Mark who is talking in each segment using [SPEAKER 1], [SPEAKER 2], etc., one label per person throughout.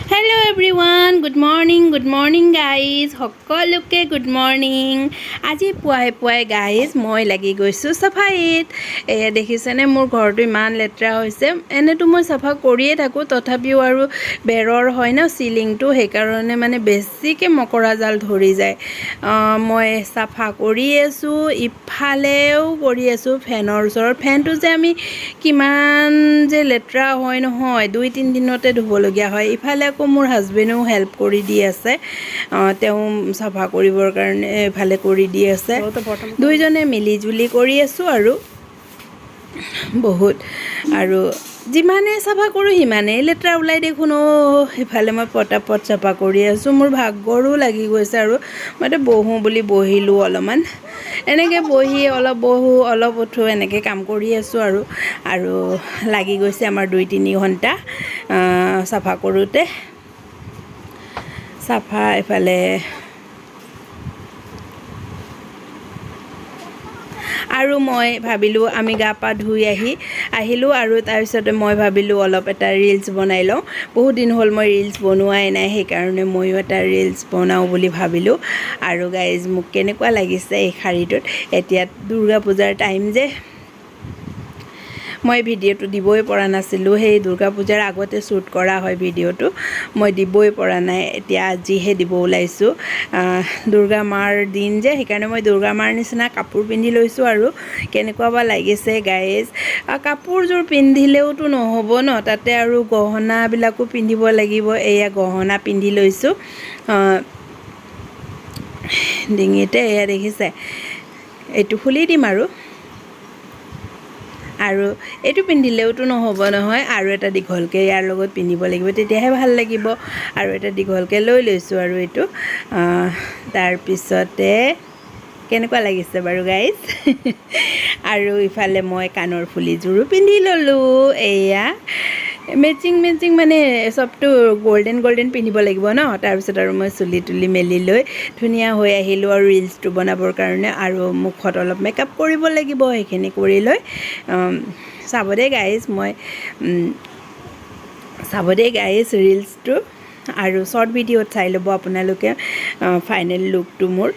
[SPEAKER 1] Hello everyone, good morning, good morning guys. সকলোকে good morning. আজি পুৱাই পুৱাই গাইজ মই লাগি গৈছোঁ চাফাইত। এয়া দেখিছেনে, মোৰ ঘৰটো ইমান লেতেৰা হৈছে। এনেতো মই চাফা কৰিয়ে থাকোঁ, তথাপিও আৰু বেৰৰ হয় ন চিলিংটো, সেইকাৰণে মানে বেছিকৈ মকৰা জাল ধৰি যায়। মই চাফা কৰি আছোঁ, ইফালেও কৰি আছোঁ। ফেনৰ ওচৰত ফেনটো যে আমি কিমান যে লেতেৰা হয় নহয়, 2-3 দিনতে ধুবলগীয়া হয়। ইফালে আকৌ মোৰ হাজবেণ্ডেও হেল্প কৰি দি আছে। তেওঁ চাফা কৰিবৰ কাৰণে এইফালে কৰি দি আছে। দুইজনে মিলি জুলি কৰি আছোঁ। আৰু বহুত আৰু যিমানেই চাফা কৰোঁ, সিমানেই লেতেৰা ওলাই দেখোন। অ', সেইফালে মই পটাপট চাফা কৰি আছোঁ, মোৰ ভাগৰো লাগি গৈছে। আৰু মই এতিয়া বহোঁ বুলি বহিলোঁ অলপমান। এনেকৈ বহি অলপ বহোঁ, অলপ উঠোঁ, এনেকৈ কাম কৰি আছোঁ। আৰু আৰু লাগি গৈছে আমাৰ 2-3 ঘণ্টা চাফা কৰোঁতে। চাফা এইফালে আৰু মই ভাবিলোঁ, আমি গা পা ধুই আহিলোঁ আৰু তাৰপিছতে মই ভাবিলোঁ অলপ এটা ৰিলচ বনাই লওঁ। বহুত দিন হ'ল মই ৰিলচ বনোৱাই নাই, সেইকাৰণে ময়ো এটা ৰিলচ বনাওঁ বুলি ভাবিলোঁ। আৰু গাইজ, মোক কেনেকুৱা লাগিছে এই শাৰীটোত? এতিয়া দুৰ্গা পূজাৰ টাইম যে, মই ভিডিঅ'টো দিবই পৰা নাছিলোঁ। সেই দুৰ্গা পূজাৰ আগতে শ্বুট কৰা হয় ভিডিঅ'টো, মই দিবই পৰা নাই। এতিয়া আজিহে দিব ওলাইছোঁ। দুৰ্গা মাৰ দিন যে, সেইকাৰণে মই দুৰ্গা মাৰ নিচিনা কাপোৰ পিন্ধি লৈছোঁ। আৰু কেনেকুৱা বা লাগিছে গাইজ? কাপোৰযোৰ পিন্ধিলেওতো নহ'ব ন, তাতে আৰু গহনাবিলাকো পিন্ধিব লাগিব। এয়া গহনা পিন্ধি লৈছোঁ ডিঙিতে। এয়া দেখিছে, এইটো খুলি দিম। আৰু আৰু এইটো পিন্ধিলেওতো নহ'ব নহয়, আৰু এটা দীঘলকৈ ইয়াৰ লগত পিন্ধিব লাগিব, তেতিয়াহে ভাল লাগিব। আৰু এটা দীঘলকৈ লৈ লৈছোঁ। আৰু এইটো তাৰপিছতে কেনেকুৱা লাগিছে বাৰু গাইজ? আৰু ইফালে মই কাণৰ ফুলিযোৰো পিন্ধি ল'লোঁ। এয়া মেচিং মেচিং, মানে চবটো গল্ডেন গল্ডেন পিন্ধিব লাগিব ন। তাৰপিছত আৰু মই চুলি তুলি মেলি লৈ ধুনীয়া হৈ আহিলোঁ আৰু ৰিলচটো বনাবৰ কাৰণে। আৰু মুখত অলপ মেকআপ কৰিব লাগিব, সেইখিনি কৰি লৈ চাব দেই গাইজ, মই চাব দেই গাইজ ৰিলচটো আৰু শ্বৰ্ট ভিডিঅ'ত চাই ল'ব আপোনালোকে ফাইনেল লুকটো মোৰ।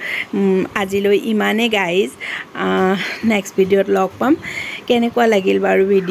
[SPEAKER 1] আজিলৈ ইমানেই গাইজ, নেক্সট ভিডিঅ'ত লগ পাম। কেনেকুৱা লাগিল বাৰু ভিডিঅ'?